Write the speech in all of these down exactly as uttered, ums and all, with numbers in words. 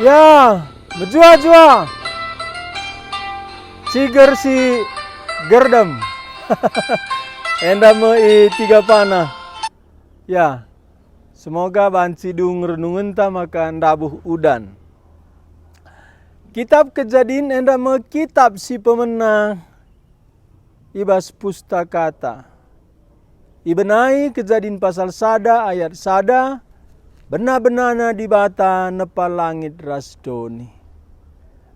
Ya, mejuah-juah. Ciger si gerdem. Enda me i tiga pana. Ya, semoga banci dung renungenta maka ndabuh udan. Kitab Kejadin enda me kitab si pemena i bas Pustakata. Ibenai Kejadin pasal sada ayat sada, "Bena-benana Dibata nepa langit ras doni."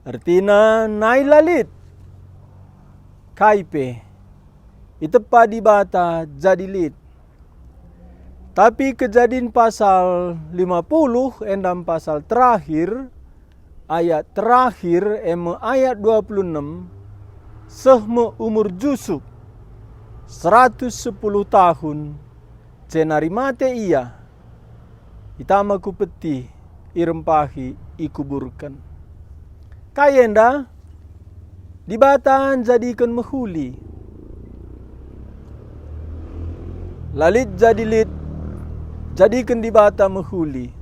Ertina nai la lit. Kai pe, itepa Dibata jadi lit. Tapi Kejadin pasal lima puluh, enda me pasal terakhir, ayat terakhir, e me ayat dua puluh enem, seh me umur Jusup, seratus sepuluh tahun, jenari mate ia, itama ku peti, irempahi, ikuburken. Kai enda? Dibata njadiken mehuli. La lit jadi lit, jadiken Dibata mehuli.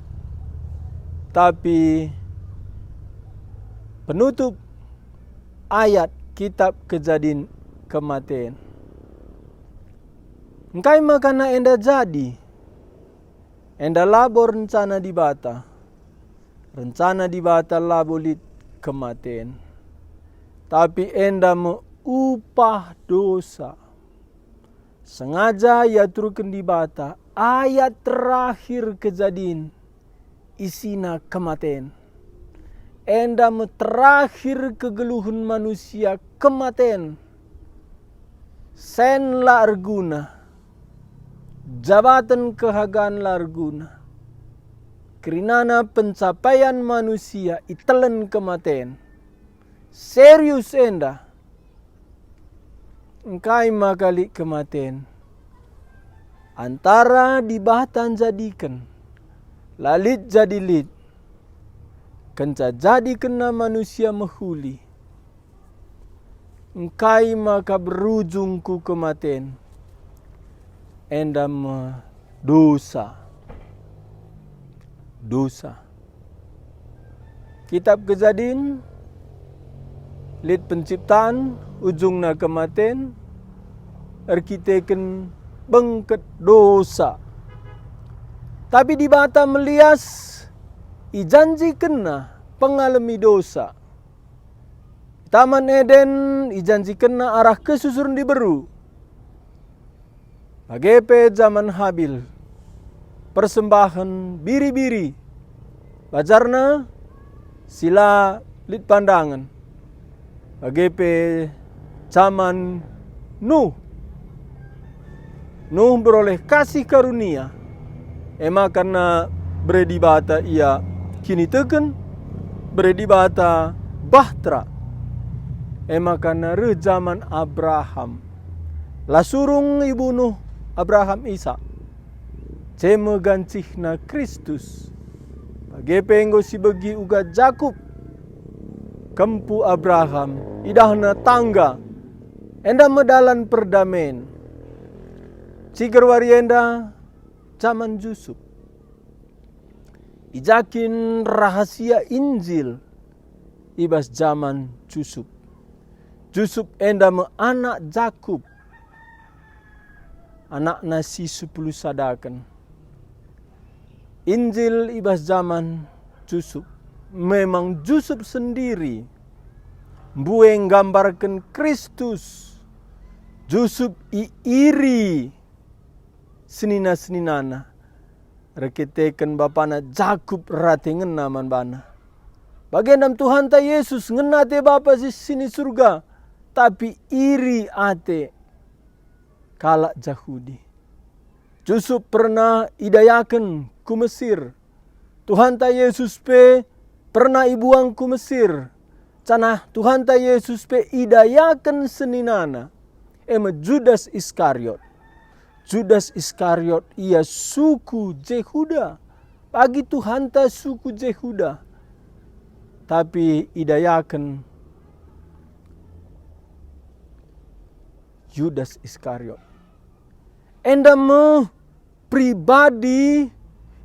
Tapi penutup ayat Kitab Kejadin kematen. Engkai maka na enda jadi? Enda labo rencana Dibata. Rencana Dibata labo lit kematen, tapi enda me upah dosa. Sengaja iaturken Dibata ayat terakhir Kejadin, isina kematen. Enda me terakhir kegeluhen manusia, kematen. Sen la erguna, jabaten kehagan la erguna. Kerinana pencapaian manusia itelen kematen. Serius enda. Engkai maka lit kematen? Antara Dibata njadiken, la lit jadi lit, kenca jadikenNa manusia mehuli. Engkai maka berujung ku kematen? Enda me dosa. Dosa. Kitab Kejadin, lit penciptan, ujungna kematen, erkiteken bengket dosa. Tapi Dibata melias, ijanjikenNa pengalemi dosa. Taman Eden ijanjikenNa arah kesusuren diberu. Bage pe jaman Habil, persembahen biri-biri, bajarna si la lit pandangen. Bage pe jaman Nuh. Nuh beroleh kasih karunia, e maka na bere Dibata ia kiniteken, bere Dibata bahtera. E maka na reh jaman Abraham. La surung ibunuh Abraham Isak. Ce me gancihna Kristus. Bage pe enggo sibegi uga Jakup, kempu Abraham, idahna tangga. Enda me dalan perdamen. Ciger wari enda jaman Jusup. I ja kin rahasia Injil i bas jaman Jusup. Jusup enda me anak Jakup, anakna si sepuluh sadaken. Injil i bas jaman Jusup, memang Jusup sendiri mbue nggambarken Kristus. Jusup iiri senina-seninana, erkiteken bapana Jakup rate ngena man bana. Bagenda me Tuhanta Jesus ngena ate Bapa si, si ni Surga, tapi iri ate kalak Jahudi. Jusup pernah idayaken ku Mesir. Tuhanta Jesus pe pernah ibuang ku Mesir. Janah Tuhanta Jesus pe idayaken seninana, e me Judas Iskariot. Judas Iskariot ia suku Jehuda. Bagi Tuhanta suku Jehuda, tapi idayaken Judas Iskariot. Enda me pribadi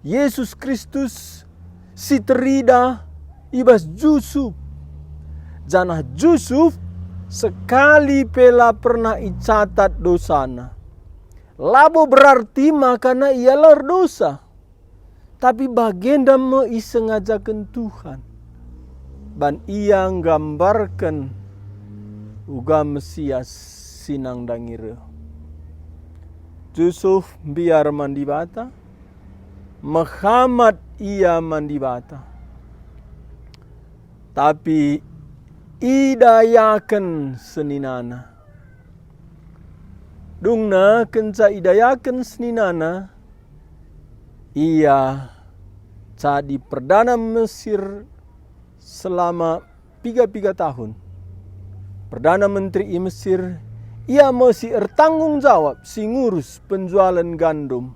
Jesus Kristus si teridah i bas Jusup. Janah Jusup sekali pe la pernah icatat dosana. Labo berarti makana ia la erdosa. Tapi bagenda me isengajaken Tuhan, ban ia nggambarken uga Mesias si nandangi reh. Jusup mbiar man Dibata, mehamat ia man Dibata. Tapi idayaken seninana. Dungna kenca idayaken seninana, ia jadi perdana Mesir selama piga-piga tahun. Perdana Menteri i Mesir, ia me si ertanggung jawab si ngurus penjualan gandum.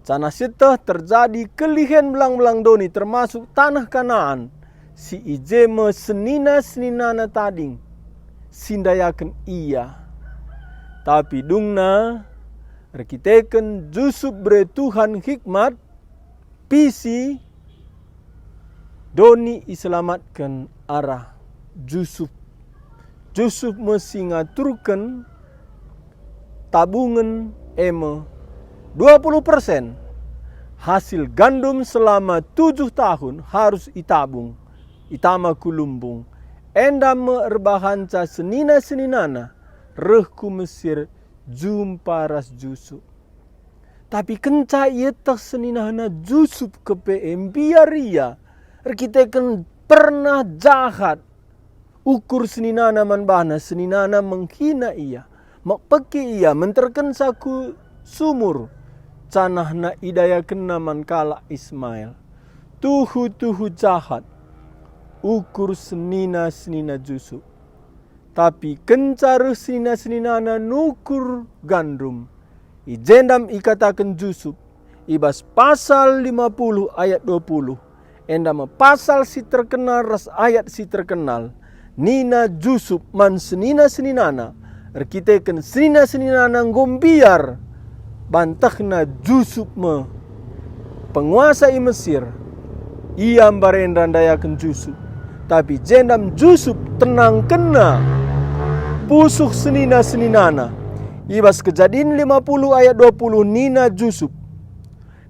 Janah sieteh terjadi kelihen belang-belang doni, termasuk taneh Kanaan, si i je me senina-seninana tading si ndayaken ia. Tapi dungna erkiteken Jusup bere Tuhan hikmat, pisi doni iselamatken arah Jusup. Jusup me si ngaturken tabungen, e me dua puluh persen hasil gandum selama tujuh tahun harus itabung, itama ku lumbung. Enda me erbahanca senina-seninana reh ku Mesir jumpa ras Jusup. Tapi kenca ieteh seninana Jusup kepe e, mbiar ia, erkiteken pernah jahat ukur seninana man bana, seninana menghina ia, mekpeki ia, menterkenca ku sumur, janahna idayakenna man kalak Ismail. Tuhu-tuhu jahat ukur senina-senina Jusup. Tapi kenca reh senina-seninana nukur gandum, i jenda me ikataken Jusup, i bas pasal lima puluh ayat dua puluh, enda me pasal si terkenal ras ayat si terkenal, nina Jusup man senina-seninana, erkiteken senina-seninana enggo mbiar, bantehna Jusup me penguasa i Mesir. Ia mbarenda ndayaken Jusup, tapi jenda me Jusup tenangkenna pusuh senina-seninana. I bas Kejadin lima puluh ayat dua puluh nina Jusup,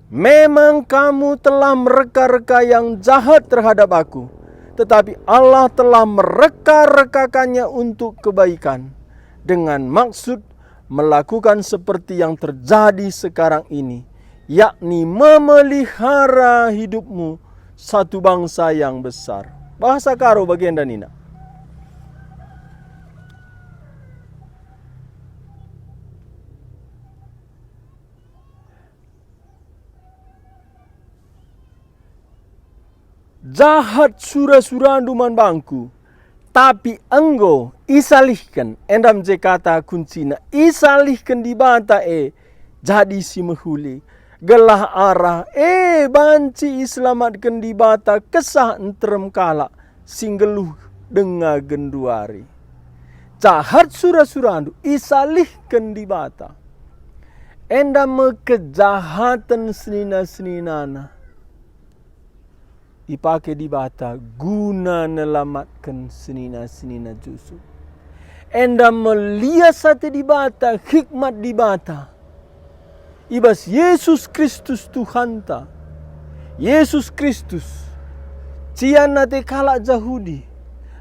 "Memang kamu telah mereka-reka yang jahat terhadap aku, tetapi Allah telah mereka-rekakannya untuk kebaikan, dengan maksud melakukan seperti yang terjadi sekarang ini, yakni memelihara hidupmu satu bangsa yang besar." Bahasa Karo bagenda nina, "Jahat sura-surandu man bangku, tapi enggo isalihken," enda me je kata kuncina, isalihken Dibata e jadi si mehuli, gelah arah e banci iselamatken Dibata kesah nterem kalak si nggeluh denga genduari. Jahat sura-surandu, isalihken Dibata. Enda me kejahaten senina-seninana ipake Dibata guna nelamatken senina-senina Jusup. Enda me lias ate Dibata, hikmat Dibata i bas Yesus Kristus Tuhanta. Yesus Kristus cian ate kalak Jahudi,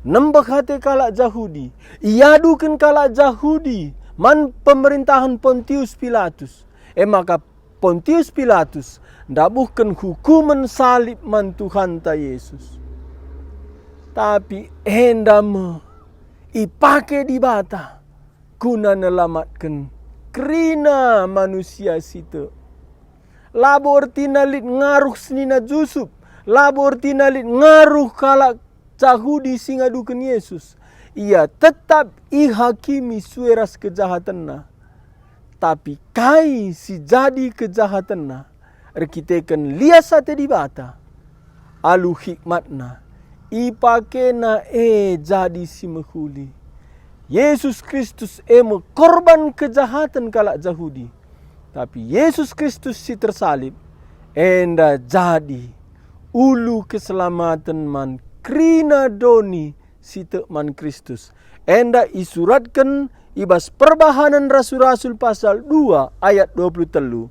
nembeh ate kalak Jahudi, iaduken kalak Jahudi man pemerintahen Pontius Pilatus. E maka Pontius Pilatus ndabuhken hukumen salib man Tuhanta Yesus. Tapi enda me ipake Dibata guna nelamatken kerina manusia si tek. Labo ertina lit ngaruh senina Jusup, labo ertina lit ngaruh kalak Jahudi si ngaduken Yesus. Ia tetap ihakimi sue ras kejahatenna. Tapi kai si jadi kejahatenna? Erkiteken lias ate Dibata, alu hikmatna, ipakena e jadi si mehuli. Yesus Kristus e me korban kejahaten kalak Jahudi. Tapi Yesus Kristus si tersalib enda jadi ulu keselamaten man kerina doni si tek man Kristus. Enda isuratken i bas Perbahanen Rasul-Rasul pasal dua ayat dua puluh telu.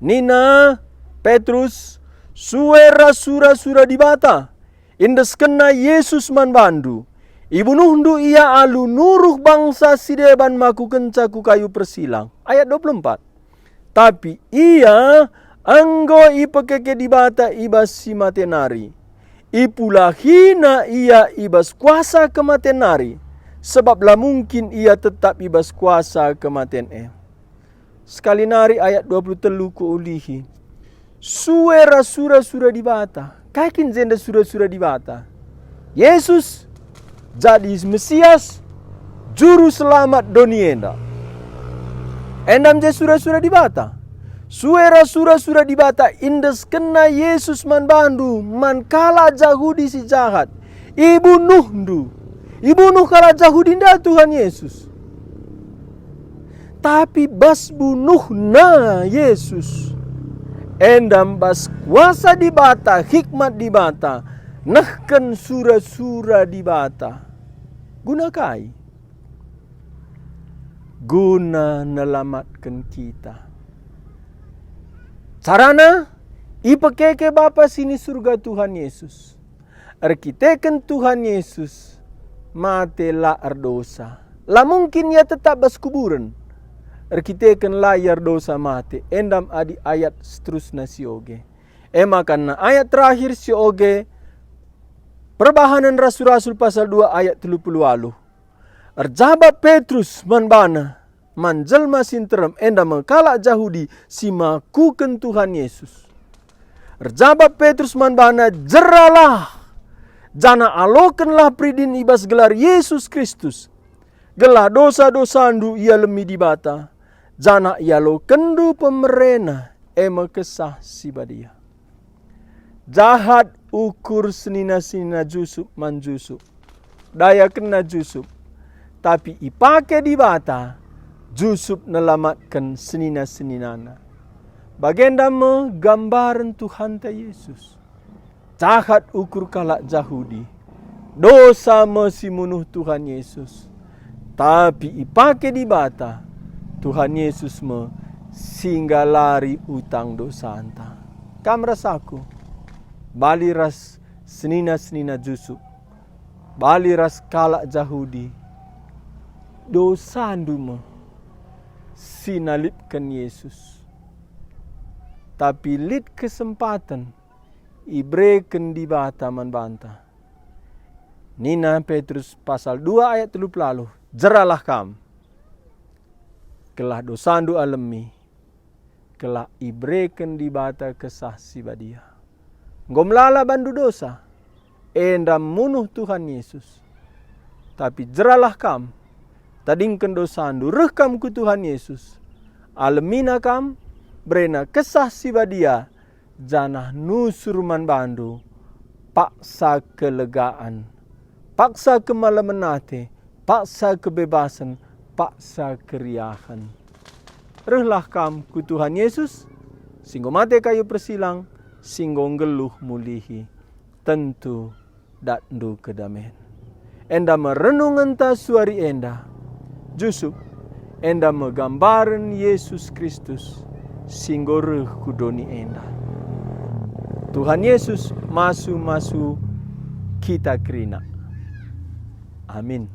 Nina Petrus, "Sue ras sura-sura Dibata, iendeskenna Jesus man bandu. Ibunuhndu ia alu nuruh bangsa si deban makukenca ku kayu persilang." Ayat dua puluh empat. Tapi ia enggo ipekeke Dibata i bas si mate nari. Ipulahina ia i bas kuasa kematen nari, sebab la mungkin ia tetap i bas kuasa kematen e. Sekali nari ayat dua puluh telu kuulihi. Sue ras sura-sura Dibata. Kai kin jenda sura-sura Dibata? Jesus jadi Mesias, Juru Selamat doni enda. Enda me je sura-sura Dibata. Sue ras sura-sura Dibata iendeskenna Jesus man bandu, man kalak Jahudi si jahat. Ibunuhndu. Ibunuh kalak Jahudi enda Tuhan Jesus. Tapi bas bunuhna Jesus, enda me bas kuasa Dibata, hikmat Dibata, nehken sura-sura Dibata. Guna kai? Guna nelamatken kita. Carana, ipekeke Bapa si ni Surga Tuhan Jesus. Erkiteken Tuhan Jesus mate la erdosa. La mungkin ia tetap bas kuburen. Erkiteken la ia erdosa mate, enda me adi ayat seterusna si oge. E maka nina ayat terakhir si oge, Perbahanen Rasul-Rasul pasal dua ayat telu puluh waluh. Erjabap Petrus man bana, man jelma si nterem, enda me kalak Jahudi si makuken Tuhan Jesus. Erjabap Petrus man bana, "Jeralah, janah alokenlah peridin i bas gelar Jesus Kristus, gelah dosa-dosandu ialemi Dibata, janah ialokenndu pemereNa, e me Kesah Si Badia." Jahat ukur senina-senina Jusup man Jusup. Dayakenna Jusup. Tapi ipake Dibata, Jusup nelamatken senina-seninana. Bagenda me gambaren Tuhanta Jesus. Jahat ukur kalak Jahudi. Dosa me si munuh Tuhan Jesus. Tapi ipake Dibata, Tuhan Jesus me si nggalari utang dosanta. Kam ras aku, bali ras senina-senina Jusup, bali ras kalak Jahudi, dosandu me si nalipken Jesus. Tapi lit kesempaten ibereken Dibata man banta. Nina Petrus pasal dua ayat telu puluh waluh, "Jeralah kam, gelah dosandu alemi, gelah ibereken Dibata Kesah Si Badia." Enggo melala bandu dosa, enda munuh Tuhan Jesus. Tapi jeralah kam, tadingken dosandu, reh kam ku Tuhan Jesus. AlemiNa kam, bereNa Kesah Si Badia, janah nusur man bandu paksa kelegaan, paksa kemalemen ate, paksa kebebasen, paksa keriahen. Rehlah kam ku Tuhan Jesus, si enggo mate kayu persilang, si enggo nggeluh mulihi. Tentu datndu kedamen. Enda me renungenta suari enda. Jusup, enda me gambaren Jesus Kristus si enggo reh ku doni enda. Tuhan Jesus masu-masu kita kerina. Amin.